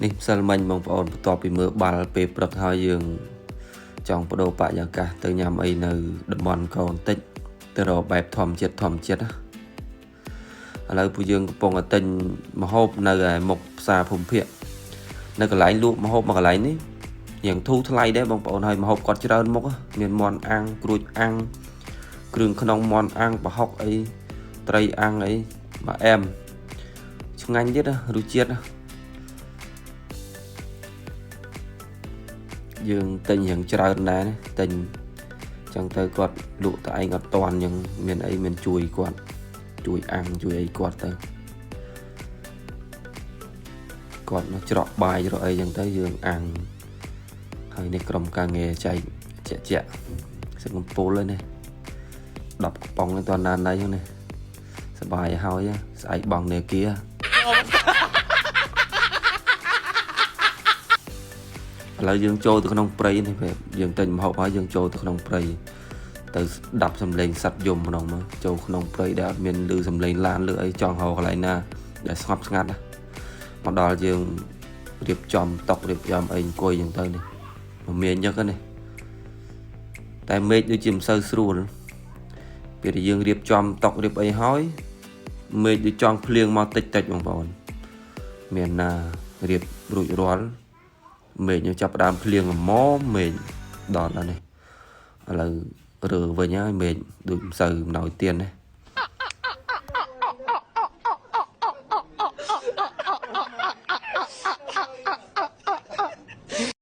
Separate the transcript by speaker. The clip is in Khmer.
Speaker 1: នេះម្សិលមិញបងប្អូនបន្ទាប់ពីមើលបាល់ពេលព្រឹកហើយយើងចង់បដូរបរិយាកាសទៅញ៉ាំអីនៅតំបន់កោបន្តិចទៅរកបែបធម្មជាតិធម្មជាតិណាឥឡូវពួកយើងកំពុងតែទិញម្ហូបនៅឯមុខផ្សារភូមិភាគនៅកន្លែងលក់ម្ហូបមួយកន្លែងនេះយ៉ាងធូរថ្លៃដែរបងប្អូនហើយម្ហូបគាត់ច្រើនមុខមានមាន់អាំងក្រួចអាំងគ្រឿងក្នុងមាន់អាំងប្រហុកអីត្រីអាំងអីមកអែមឆ្ងាញ់ទៀតណារសជាតិណា យើងទិញយ៉ាងច្រើនដែរណាទិញចឹងទៅគាត់លក់តែឯងអត់តាន់ចឹងមានអីមានជួយគាត់ជួយអាំងជួយអីគាត់ទៅគាត់មកច្រកបាយច្រកអីចឹងទៅយើងអាំងហើយនេះក្រុមការងារចែកជាក់ជាក់សឹកកំពូលហើយនេះ10កំប៉ុងនេះតណានណៃហ្នឹងនេះសបាយហើយស្អែកបងនាគារឥឡូវយើងចូលទៅក្នុងព្រៃនេះពេលយើងទិញម្ហូបហើយយើងចូលទៅក្នុងព្រៃទៅស្ដាប់សំឡេងសត្វយំម្ដងមកចូលក្នុងព្រៃដែលអត់មានឮសំឡេងឡានឬអីចង់រកកន្លែងណាដែលស្ងប់ស្ងាត់ណាមកដល់យើងរៀបចំតុរៀបចំអីអង្គុយចឹងទៅនេះមមាញឹកហ្នឹងនេះតែមេឃដូចជាមិនសូវស្រួលពេលដែលយើងរៀបចំតុរៀបអីហើយមេឃដូចចង់ភ្លៀងមកតិចតិចបងប្អូនមានណារៀបរួចរាល់មេឃយើងចាប់ផ្ដើមភ្លៀងល្មមមេឃដល់ដល់នេះឥឡូវរើវិញហើយមេឃដូចមិនសូវអំណោយទៀនណា